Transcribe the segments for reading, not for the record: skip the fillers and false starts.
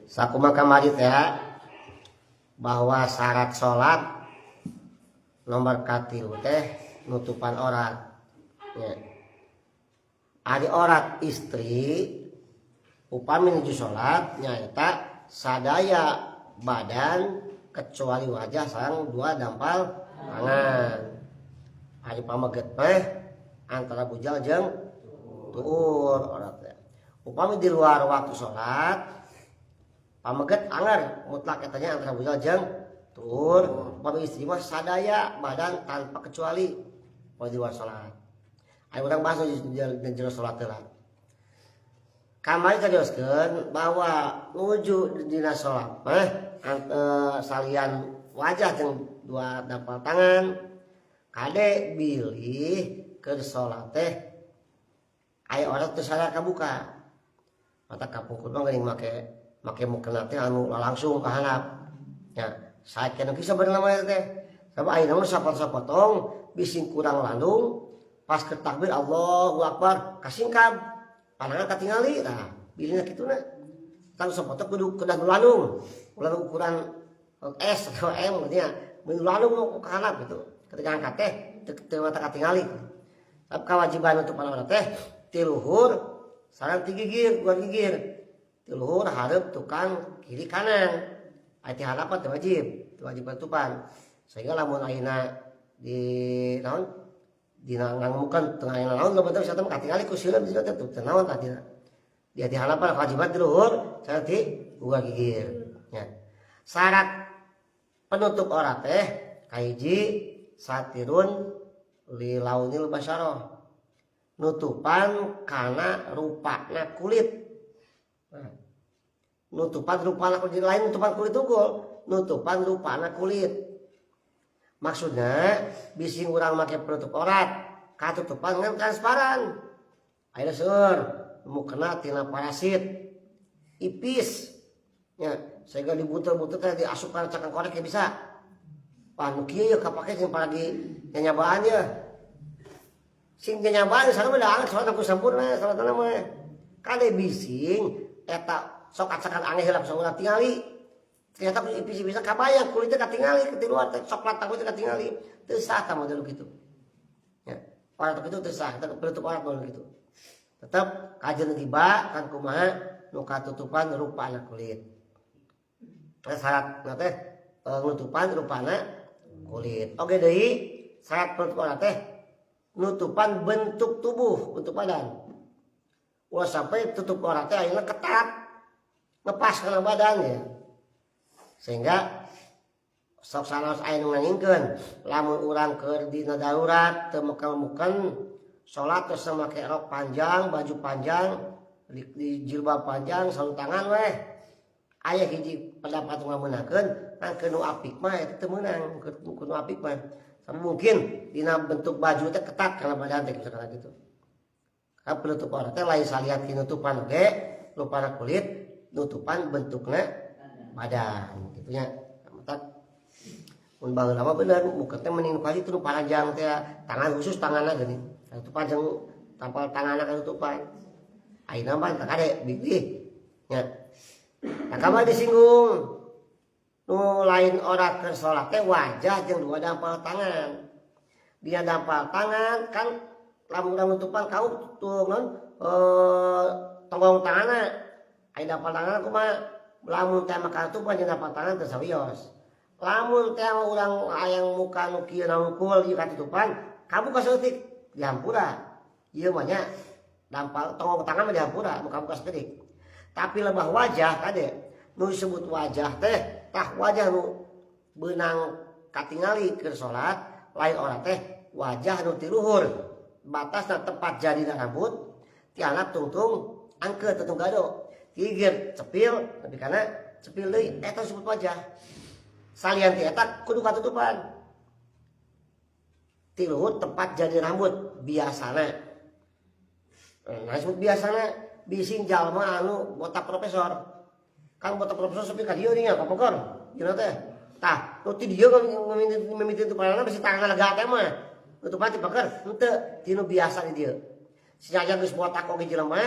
Sakumaha kamari teh bahwa syarat salat nomor katilu teh nutupan aurat ya. Ari aurat istri upami nuju salat nyaeta sadaya badan kecuali wajah sareng dua dampal tangan. Ari pameget mah antara bujal jeung tuur aurat teh. Upami di luar waktu salat, pameget anger mutlak eta nya antara bujal jeung tuur. Upami istri mah sadaya badan tanpa kecuali kalau di luar salat. Ayo urang bahas di jero salat heula. Kamari kajoskeun bahwa nuju dina salat mah salian wajah jeung dua dampal tangan, kade bilih keur salat teh aya orang teu sadar kabuka. Mata kapungkur mah geuning make make mukena teh anu langsung ka handap. Nya, sae nu kieu sabenerna mah teh. Sabab ayeuna mah sapotong-sapotong bising kurang landung, pas ke takbir Allahu Akbar kasingkab panangan katingali. Tah, bilihna kituna. Tang sapotong kudu kedah nu landung. Ulah ukuran S atau M nya, mun landung nu ka handap gitu. Ketika angkat teh teu mata katingali. Tapi kewajiban untuk para teh ti luhur sareng ti gigir, dua gigir. Ti luhur hareup tukang kiri kanan. Aya ti handap teh wajib, teu wajib tutupan. Sehingga lamun ayeuna di naon dina ngangmukeun teu aya naon loba teh wisata katingali ku sileum dina teh teu naon tah dina. Di ti handapan kewajiban ti luhur sareng ti dua gigir nya. Syarat penutup aurat teh kahiji, satirun li launil basyarah, nutupan kana rupana kulit. Nah, nutupan rupana kulit lain nutupan kulit unggul, nutupan rupana kulit. Maksudnya bising urang make penutup aurat katutupan ngan transparan. Ayeuna seueur nu kena tina parasit ipis nya, sehingga dibuntel-buntel teh diasupkan cakang korek ya bisa. Wah, nu kieu ya kapake sing paragi nyanyabaan ya. Sing nyanyabaan sarua mah da salat ku sampurna salatna mah. Kade bising eta sok acakan aneh heula sok urang tingali. Ternyata ku ipis bisa kabayang kulitnya katingali ke luar teh coklat kulitnya katingali. Teu sah tah model kitu. Ya, orang itu teu sah, penutup aurat model gitu. Tetep kajeun tiba kan kumaha nu katutupan rupana kulit. Nah, syarat na teh nutupan rupana kulit. Oke deui, syarat penutup aurat teh nutupan bentuk tubuh, bentuk badan. Ulah sampai tutup aurat teh ayeuna ketat, ngepas kana badan ya. Sehingga sok sanaos aya nu ngangingkeun lamun urang keur dina darurat teu mekel-muken salat terus make rok panjang, baju panjang, di jilbab panjang, sarung tangan weh. Aya hiji pendapat nu ngameunangkeun, ngan keur nu apik mah eta teu meunang, keur nu apik mah. Sama mungkin dina bentuk baju teh ketat kana badan teh misalkan gitu. Kan penutup aurat teh lain salian ti nutupan oge, rupana kulit, nutupan bentukna badan gitu nya. Matak mun baheula mah bener muka teh mending kali itu nu panjang teh tangan khusus tanganna geuning. Katutupan jeung tampal tanganna katutupan. Ayeuna mah teh kade bibih nya. Nah, kamari disinggung nu lain aurat keur salat teh wajah jeung dua dampal tangan. Dia dampal tangan kan lamun urang nutupan kau tuh non tonggong tanganna. Aya dampal tangan kumaha? Lamun teh mah katutupan jeung dampal tangan teu sawios. Lamun teh mah urang hayang muka nu kieu nangkul ieu katutupan, kabuka saeutik dihampura. Ieu mah nya dampal tonggong tangan mah dihampura, muka-muka saeutik. Tapi lebah wajah kade nu disebut wajah teh tah wajah nu beunang katingali keur salat lain aurat teh wajah nu ti luhur batasna tempat jadina rambut ti handap tungtung angkeut tungtung gado gigir cepil tapi kana cepil deui eta disebut wajah. Salian ti eta kudu katutupan ti luhur tempat jadi rambut biasana. Nah, disebut biasana bising jalma anu botak profesor kan, botak profesor sepi ka dieu nih ka pokor ieu teh. Tah, nu ti dieu mimiti tutupanna bisi tanganna lega teh mah nutupan ti paker henteu tinu biasa di dieu. Sinajan geus botak oge jelema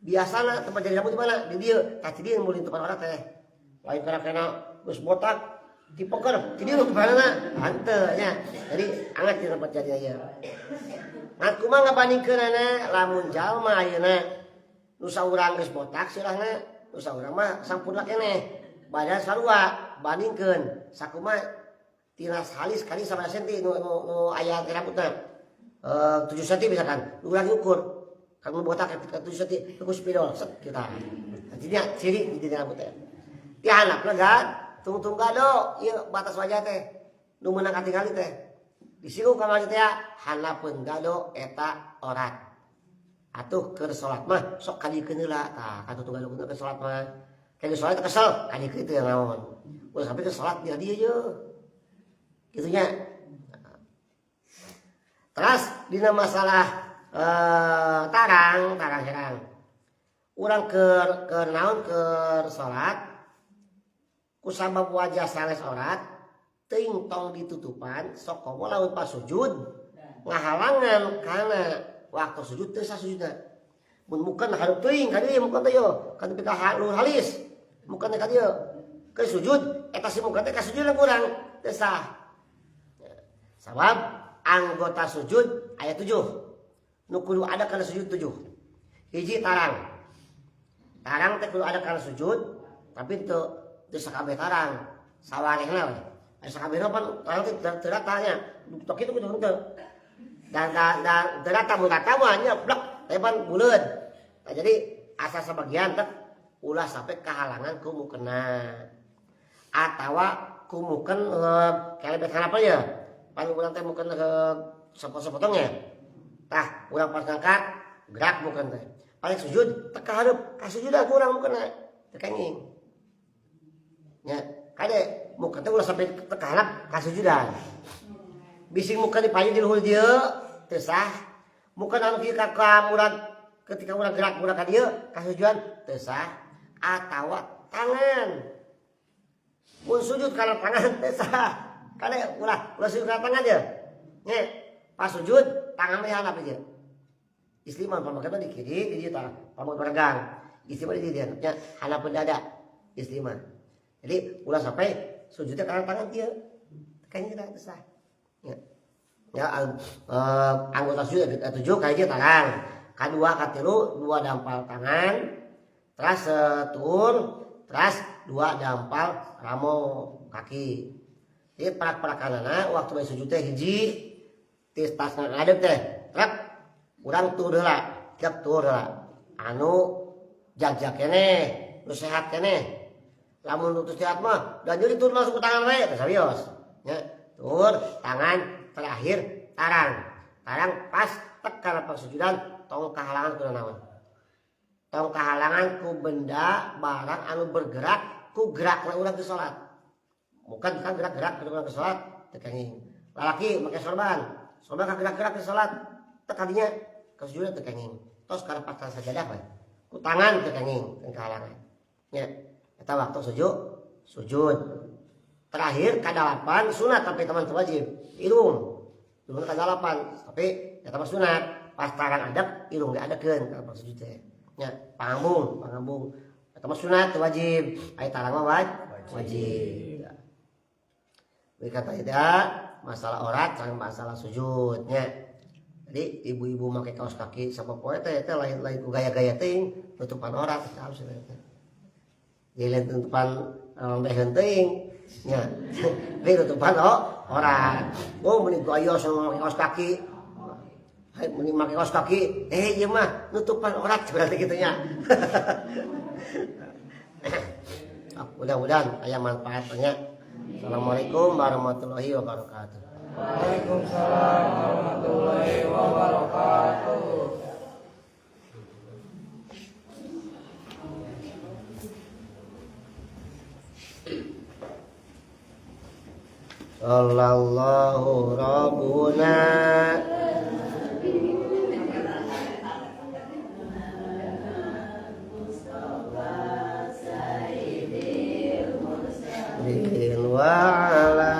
Biasana tempat jadi rambut di mana? Di dieu. Tah di dieu meuli tutupan aurat teh. Lain kana kena geus botak dipeker, di dieu tutupanna henteu nya. Jadi angat di tempat jadi ieu. Ngan kumaha ngabandingkeunana lamun jalma ayeuna nu saurang geus botak sirahna, nu saurang mah sampurna keneh. Badan sarua bandingkeun sakumaha tina halis kali sabaraha senti nu nu aya rambutna. 7 senti misalkan, urang ukur. Kan nu botak 7 senti ku spidol set kita. Artinya ciri di rambut teh. Ti handapna gad, tungtung gado ieu batas wajah teh. Nu meunang katingali teh. Disiku ka wajah teh handapeun gado eta orat. Atuh keur salat mah sok kadiekeun heula tah ka tungtung gado keur salat mah. Kayak salat kesel kadiekeun teh naon. Ulah sampai ke salat di dieu ye. Kitu nya. Terus dina masalah tarang herang. Urang keur naon keur salat kusabab wajah sanes orat teuing tong ditutupan sok komo lamun pas sujud ngahalangan kana waktu sujud teu sah sujudna. Mun muka hareup teuing ka dieu muka teh yo ka nepi ka luhur halis muka teh ka dieu keur sujud eta si muka teh ka sujudna kurang teu sah. Sabab anggota sujud aya 7 nu kudu ada kana sujud 7. Hiji tarang. Tarang teh kudu ada kana sujud tapi teu sakabeh tarang sawarehna we. Aya sakabehna pan tarang teh teu rata nya. Tok kitu kudu henteu. Dan teu rata mun rata mah nya blek tapi pan buleud. Nah, jadi asa sabagian teh ulah sampai kahalangan ku mukena. Atawa ku muken kelebet hanapa ya? Pan urang teh muken sepotong-sepotongnya. Tah, urang pas ngangkat gerak muken teh. Paling sujud teh ka hareup, ka sujudan urang mukena teu kenging. Nya, kade muka teh ulah sampai teh ka hareup ka sujudan. Bising muka dipayu di luhur dieu teu sah. Muka anu kieu ka murag ketika urang gerak murag ka dieu ka sujudan teu sah. Atawa tangan. Mun sujud kana tangan teu sah. Kade ulah sujud kana tangan dia. Nya, pas sujud tangan mah handap ieu. Istri mah pamakan di kiri, di dieu tah, pamakan peregang. Istri mah di dieu nya handapeun dada. Istri mah. Jadi ulah sampai sujudnya kana tangan kieu. Kayaknya kita sah. Ya. Ya, anggota sujud 7 kali dia tangan. Kadua katilu 2 dampal tangan. Terus tur, terus 2 dampal ramo kaki. Jadi perak-perakanana waktu bae sujud teh hiji tis tas ngadep teh. Trek urang tur heula, cek tur heula. Anu jag-jag keneh, nu sehat keneh. Lamun nu teu sehat mah dan jadi tur langsung ke tangan we teh serius. Ya, tur tangan terakhir tarang. Tarang pas tek kana pasujudan tong kahalangan ku naon. Tong kahalangan ku benda barang anu bergerak ku gerakna urang ke salat. Bukan kan gerak-gerak ke urang ke salat teu kenging. Lalaki make sorban. Sorban ka gerak-gerak ke salat tek kadinya ke sujudan teu kenging. Tos kana pasang sajadah we. Ku tangan teu kenging teu kahalangan. Nya, eta waktu sujud. Terakhir kadalapan sunat tapi teman wajib. Irung. Irung kadalapan tapi eta mah sunat. Pas tarang adek irung ge adekeun kana pas sujud teh. Nya, pangambung. Eta mah sunat teu wajib. Aya tarang mah wajib. Baik kata tidak masalah orat sama masalah sujudnya. Jadi ibu-ibu make kaos kaki sama poe teh teh lain-lain ku gaya-gaya teuing tutupan orat harus teh. Jadi lain tutupan lambeheun teuing nya. Jadi tutupan orat. Oh meni gaya sama make kaos kaki. Hai meni make kaos kaki, ieu mah nutupan orat berarti kitu nya. Mudah-mudahan aya manfaatnya. Assalamualaikum warahmatullahi wabarakatuh. Waalaikumsalam warahmatullahi wabarakatuh. Sallallahu rabbuna wa ala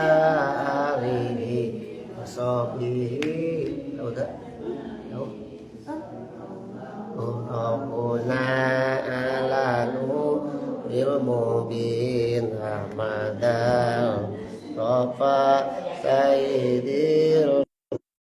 alihi wa sahbihi. Udah. Rabbuna Kitabil Mubin Ahmadal Mustafa Sayyidil